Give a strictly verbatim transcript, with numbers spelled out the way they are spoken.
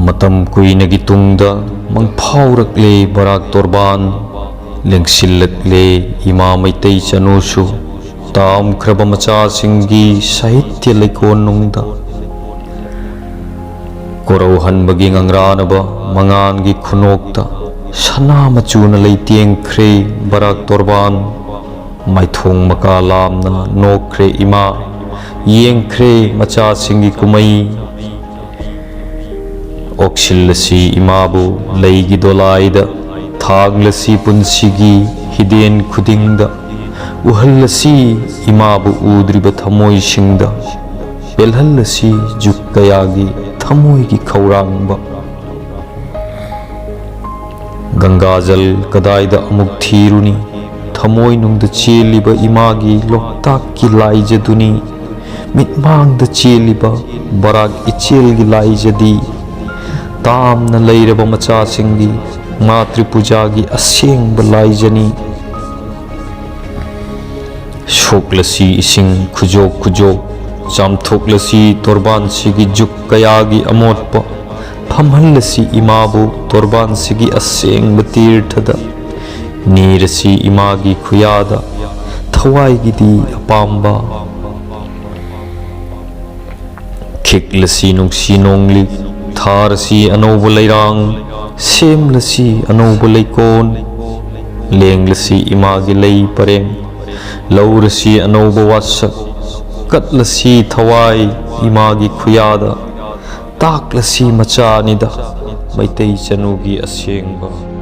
ꯃꯇꯝ ꯀꯨꯏꯅꯒꯤ ꯇꯨꯡꯗ ꯃꯪꯐꯥꯎꯔꯛꯂꯦ ꯕꯔꯥꯛ ꯇꯣꯔꯕꯥꯟ, ꯂꯦꯡꯁꯤꯜꯂꯛꯂꯦ ꯏꯃꯥ ꯃꯩꯇꯩ ꯆꯅꯨꯁꯨ, ꯇꯥꯝꯈ꯭ꯔꯕ ꯃꯆꯥꯁꯤꯡꯒꯤ ꯁꯥꯍꯤꯇ꯭ꯌ ꯂꯩꯀꯣꯜꯅꯨꯡꯗ꯫ ꯀꯣꯔꯧꯍꯟꯕꯒꯤ ꯉꯪꯔꯥꯅꯕ ꯃꯉꯥꯟꯒꯤ ꯈꯨꯅꯣꯛꯇ ꯁꯅꯥ ꯃꯆꯨꯅ ꯂꯩꯇꯦꯡꯈ꯭ꯔꯦ ꯕꯔꯥꯛ ꯇꯣꯔꯕꯥꯟ꯫ ꯃꯥꯏꯊꯣꯡ ꯃꯀꯥ ꯂꯥꯝꯅ ꯅꯣꯛꯈ꯭ꯔꯦ ꯏꯃꯥ, ꯌꯦꯡꯈ꯭ꯔꯦ ꯃꯆꯥꯁꯤꯡꯒꯤ ꯀꯨꯝꯍꯩ꯫ ꯑꯣꯛꯁꯤꯜꯂꯁꯤ ꯏꯃꯥꯕꯨ ꯂꯩꯒꯤ ꯗꯣꯂꯥꯏꯗ, ꯊꯥꯡꯂꯁꯤ ꯄꯨꯟꯁꯤꯒꯤ ꯍꯤꯗꯦꯟ ꯈꯨꯗꯤꯡꯗ, ꯎꯍꯜꯂꯁꯤ ꯏꯃꯥꯕꯨ ꯎꯗ꯭ꯔꯤꯕ ꯊꯃꯣꯏꯁꯤꯡꯗ, ꯄꯦꯜꯍꯜꯂꯁꯤ ꯖꯨꯛ ꯀꯌꯥꯒꯤ ꯊꯃꯣꯏꯒꯤ ꯈꯧꯔꯥꯡꯕ꯫ ꯒꯪꯒꯥꯖꯜ ꯀꯗꯥꯏꯗ ꯑꯃꯨꯛ ꯊꯤꯔꯨꯅꯤ? ꯊꯃꯣꯏꯅꯨꯡꯗ ꯆꯦꯜꯂꯤꯕ ꯏꯃꯥꯒꯤ ꯂꯣꯛꯇꯥꯛꯀꯤ ꯂꯥꯏꯖꯗꯨꯅꯤ꯫ ꯃꯤꯠꯃꯥꯡꯗ ꯆꯦꯜꯂꯤꯕ ꯕꯔꯥꯛ ꯏꯆꯦꯜꯒꯤ ꯂꯥꯏꯖꯗꯤ ꯇꯥꯝꯅ ꯂꯩꯔꯕ ꯃꯆꯥꯁꯤꯡꯒꯤ ꯃꯥꯇ꯭ꯔꯤ ꯄꯨꯖꯥꯒꯤ ꯑꯁꯦꯡꯕ ꯂꯥꯏꯖꯅꯤ꯫ ꯁꯣꯛꯂꯁꯤ ꯏꯁꯤꯡ ꯈꯨꯖꯣꯛ ꯈꯨꯖꯣꯛ, ꯆꯥꯝꯊꯣꯛꯂꯁꯤ ꯇꯣꯔꯕꯥꯟꯁꯤꯒꯤ ꯖꯨꯛ ꯀꯌꯥꯒꯤ ꯑꯃꯣꯠꯄ, ꯐꯝꯍꯜꯂꯁꯤ ꯏꯃꯥꯕꯨ ꯇꯣꯔꯕꯥꯟꯁꯤꯒꯤ ꯑꯁꯦꯡꯕ ꯇꯤꯔꯊꯗ꯫ ꯅꯤꯔꯁꯤ ꯏꯃꯥꯒꯤ ꯈꯨꯌꯥꯗ ꯊꯋꯥꯏꯒꯤꯗꯤ ꯑꯄꯥꯝꯕ꯫ ꯈꯤꯛꯂꯁꯤ ꯅꯨꯡꯁꯤ ꯅꯣꯡꯂꯤꯛ, ꯊꯥꯔꯁꯤ ꯑꯅꯧꯕ ꯂꯩꯔꯥꯡ, ꯁꯦꯝꯂꯁꯤ ꯑꯅꯧꯕ ꯂꯩꯀꯣꯜ, ꯂꯦꯡꯂꯁꯤ ꯏꯃꯥꯒꯤ ꯂꯩ ꯄꯔꯦꯡ, ꯂꯧꯔꯁꯤ ꯑꯅꯧꯕ ꯋꯥꯁꯛ, ꯀꯠꯂꯁꯤ ꯊꯋꯥꯏ ꯏꯃꯥꯒꯤ ꯈꯨꯌꯥꯗ, ꯇꯥꯛꯂꯁꯤ ꯃꯆꯥꯅꯤꯗ ꯃꯩꯇꯩ ꯆꯅꯨꯒꯤ ꯑꯁꯦꯡꯕ꯫